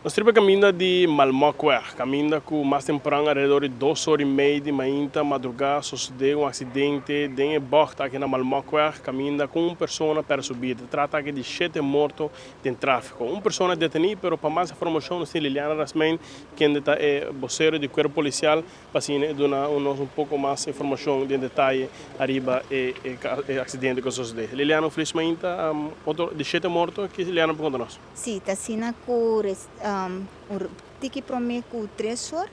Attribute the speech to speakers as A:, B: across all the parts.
A: Nos ta riba kaminda di Malmokweg, kaminda ku mas tempran alrededor di dos or i mei di mainta madrugá sosodé un aksidente den e bògt aki na Malmokweg, kaminda ku un persona pèrdè su bida. Ta trata aki di shete morto den tráfiko. Un persona detení, pero pa mas informashon nos tin Liliana Rasmijn, kende ta e bosero di Kuerpo Polisial, pa asina e duna nos un poko mas informashon den detaye ariba e aksidente ku a sosodé. Liliana, un felis mainta. Otro di shete morto, ki Liliana por konta nos?
B: Sí, ta asina ku un tiki promé ku tres or,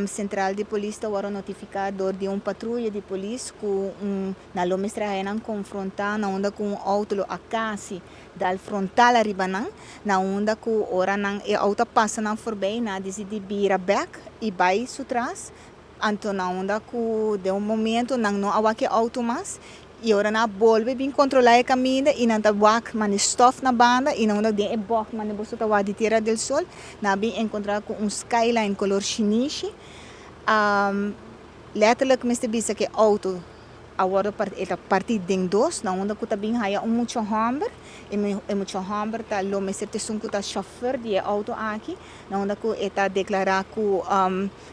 B: sentral di polis ta wòrdu notifiká dor di un patruya di polis ku un nan lo mester haya nan konfrontá na unda ku un outo lo a kasi dal frontal ariba nan, na unda ku ora nan e outo a pasa nan forbei nan a disidí bira bèk i bai su tras. Anto na unda ku den un momento nan no a wak e outo mas i ora nan a bolbe bin kontrolá e kaminda i nan ta wak mane stòf na banda i na unda den e bògt mane boso ta wak di Tierra del Sol nan a bin enkontrá ku un Skyline kolor shinishi. Letterlijk mester bisa ku e outo a wòrdu parti, e ta partí den dos, na unda ku ta bin haya un mucha hòmber, e e mucha hòmber ta lo mester ta esun ku ta shòfer di e outo aki, na unda ku e ta deklará ku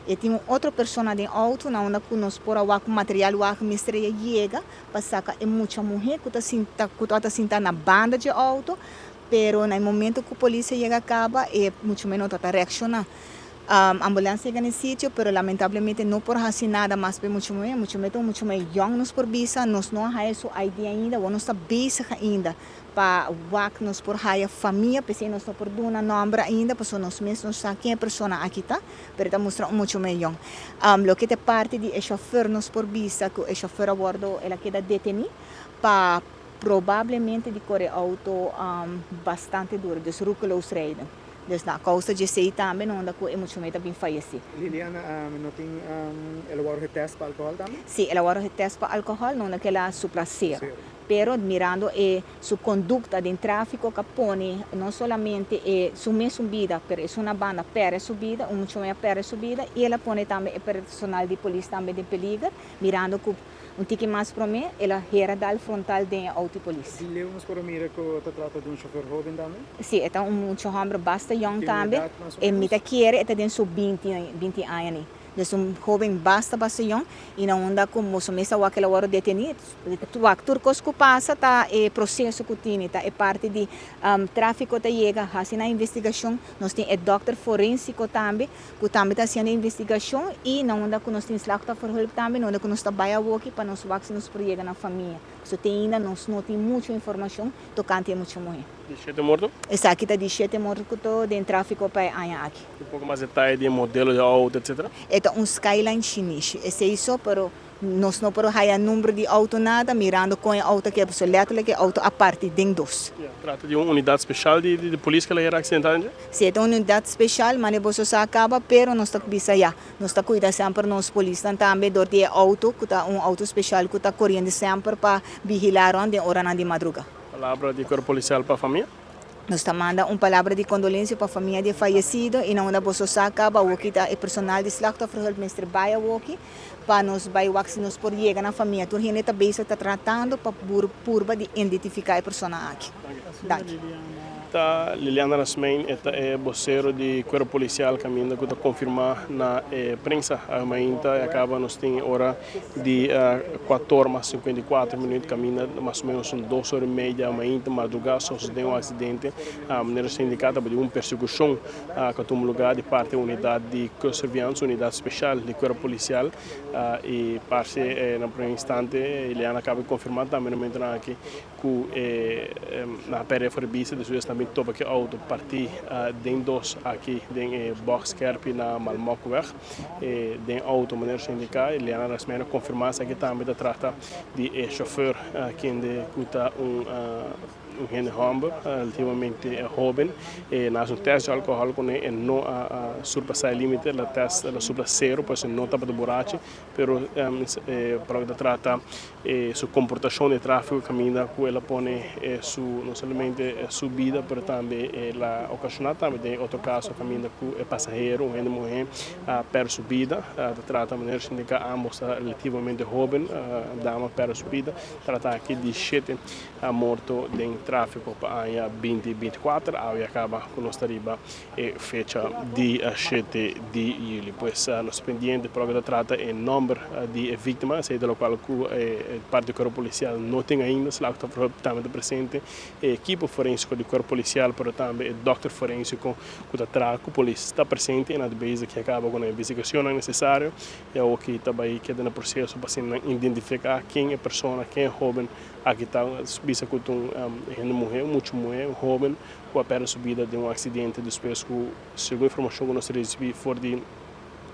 B: e tin un otro persona den outo, na unda ku nos por a wak ku material wak mester a yega pa saka e mucha muhé ku ta sinta ku tabata sinta na banda dje outo, pero na e momento ku polis a yega kaba e mucha muhé no tabata reakshoná. Ambulans yega na e sitio pero lamentablemente no por haci nada mas p'e mucha muhe. Mucha muhe ta un mucha muhe yong nos por bisa, nos no a haya su ID ainda, awor nos ta bezig ainda pa wak nos por haya famia, p'esey nos no por duna nomber ainda pasobra nos mes no sa ken e persona aki ta, pero e ta mustra un mucha muhe yong. Loke ta e parti di e chauffeur nos por bisa cu e chauffeur a wordo, el a keda deteni pa probablemente di core auto bastante duro, dus roekeloos rijden. Dus na kousa dje esei tambe no unda ku e mucha muhé ta bin fayesé.
C: Liliana, no tin el a wòrdu getèst pa alkohòl tambe?
B: Sí, el a wòrdu getèst pa alkohòl, no unda ku el a supla sero. Pero mirando e su kondukta den tráfiko ku a pone no solamente e su mesun bida, pero esun na banda pèrdè su bida, un mucha muhé a pèrdè su bida i el a pone tambe e personal di polis tambe den peliger, mirando ku Un tiki mas promé, el a hera dal frontal den e auto di polis.
C: Di leu nos por a mira ku ta trata di un chofer hóben tambe?
B: Sí, e ta un mucha hòmber basta yòn
C: Tin un
B: tambe.
C: edat mas o
B: E mi
C: ménos?
B: ta kere e ta den su binti, binti aña ni. Dus un hóben basta basta yòn i na unda ku boso mes ta wak el a wòrdu detení. Wak tur kos ku pasa ta e proseso ku tini, ta e parti di tráfiko ta yega, hasi nan investigashon. Nos tin e dòkter forensiko tambe ku tambe ta hasiendo investigashon i na unda ku nos tin slachtofferhulp tambe, na unda ku nos ta bai awoki pa nos wak si nos por yega na famia. Pasobra te ainda nos no tin muchu informashon tokante e mucha muhé.
A: Di shete morto?
B: Esaki ta di shete morto ku ta den tráfiko pa e aña aki.
A: Un poko mas detaye di e modelo di outo etcetera?
B: E ta un Skyline shinishi. Esei so, pero Nos no por haya number di auto nada mirando con e auto ke pasobra letterlijk e auto a parti den dos.
A: Ya, trata di un unidad special di di polis ke la hera accidenta dje?
B: Si e ta un unidad special mane boso sa caba pero nos ta bisa ya nos ta cuida semper nos polisnan tambe dor di e auto cu ta un auto special cu ta coriendo semper pa vigila rond den oranan di madruga.
A: Palabra di cuerpo policial pa famia?
B: Nos ta manda un palabra di kondolensia pa famia di e fayesido i na unda boso sa kaba awoki ta e personal di Slachtofferhulp mester bai awoki pa nos bai wak si nos por yega na famia. Tur hende ta bezig ta tratando pa purba di identifiká e persona aki. Danki.
A: Ta Liliana Rasmijn e ta e bosero di Kuerpo Polisial kaminda ku ta konfirmá na e prensa. Mainta e a kaba nos tin e ora di kuator mas 54 minuut kaminda mas o menos un dos ora y media mainta madruga sosode un accidente manera nos a indica tabatin un persecucion cu a tuma lugar di parti unidad di Kustsurveillance unidad special di cuerpo policial y parce na primer instante Ileana a caba di confirma tambe na momentonan aki Ku e nan a pèrdè for di bista despues nan bin topa ku e outo partí den dos aki den e bòks kèrpi na Malmokweg. E den outo manera su indiká Liana Rasmijn a konfirmá esaki tambe ta trata di e shofèr kende ku ta un un hende hòmber relativamente hóben. E nan hasi un tèst di alkohòl kuné e no a surpasá e límite el a tèst el a supla sero pues e no tabata burachi pero pa loke ta trata E su komportashon den tráfiko kaminda ku el a pone su no solamente su bida pero tambe el a okashoná tambe den otro kaso kaminda ku e pasahero un hende muhé a pèrdè su bida. Ta trata manera su indiká ambos ta relativamente hóben dama a pèrdè su bida. Trata aki di shete morto den tráfiko. tráfiko pa aña 2024. Awe kaba ku nos ta riba e fecha di 7 di yüli. Pues nos pendiente pa loke ta trata e nòmber di e víktima, esei ta lokual ku e parti di kuerpo polisial no tin ainda. Slachtofferhulp tambe ta presente, e ekipo forensiko di kuerpo polisial, pero tambe e dòkter forensiko ku ta traha ku polis ta presente i nan ta bezig ki a kaba ku nan investigashonnan nesesario i awoki ta bai keda na proseso pa asina nan identifiká ken e persona, ken e hóben aki ta. Bisa ku ta un hende muhé, un mucha muhé, un hóben ku a pèrdè su bida den un aksidente despues ku segun informashon ku nos a risibí for di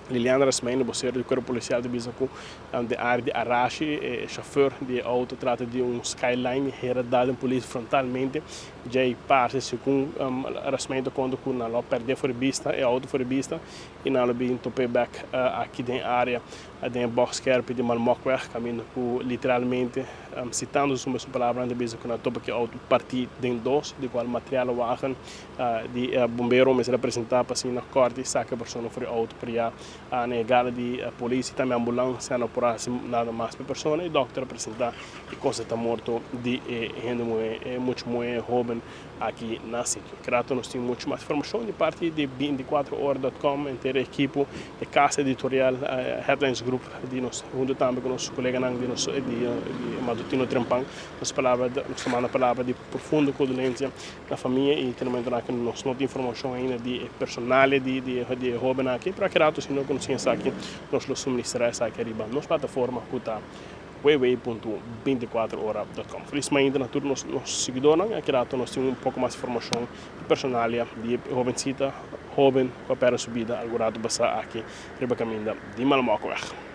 A: Liliana Rasmijn, bosero di Kuerpo Polisial, ta bisa ku den área di Arashi e shofèr di e outo trata di un Skyline hera dal den polis frontalmente. Djei parse segun Rasmijn ta konta ku nan lo a pèrdè for di bista e outo for di bista i nan lo bin top'é bèk aki den área den e bòks skèrpi di Malmòkweg kaminda ku literalmente sitando su mesun palabranan ta bisa ku nan a topa ku e outo partí den dos di kual material wagen di bombero mester a presenta pa asina kòrta i saka e persona for di outo pero ya na yegada di polis i tambe ambulans ya no por a hasi nada mas pa e persona i dòkter a presenta i konstata morto di e hende muhé e mucha muhé hóben aki na sitio. Krato nos tin muchu mas informashon di parti di 24ora.com henter e ekipo e kas editorial Headlines Group di nos huntu tambe ku nos koleganan di nos di Matutino Trempan nos palabra nos ta manda palabra di profundo kondolensia na famia i te momentonan aki nos no tin informashon ainda di e personal di di di e hóbennan aki pero aki rato si no konosí esaki nos lo suministrá esaki ariba nos plataforma ku ta www.24ora.com. Felis mainta na tur nos nos siguidornan. Aki rato nos tin un poko mas informashon di personalia di e hobensita hóben ku a pèrdè su bida algun rato pasá aki riba kaminda di Malmòkweg.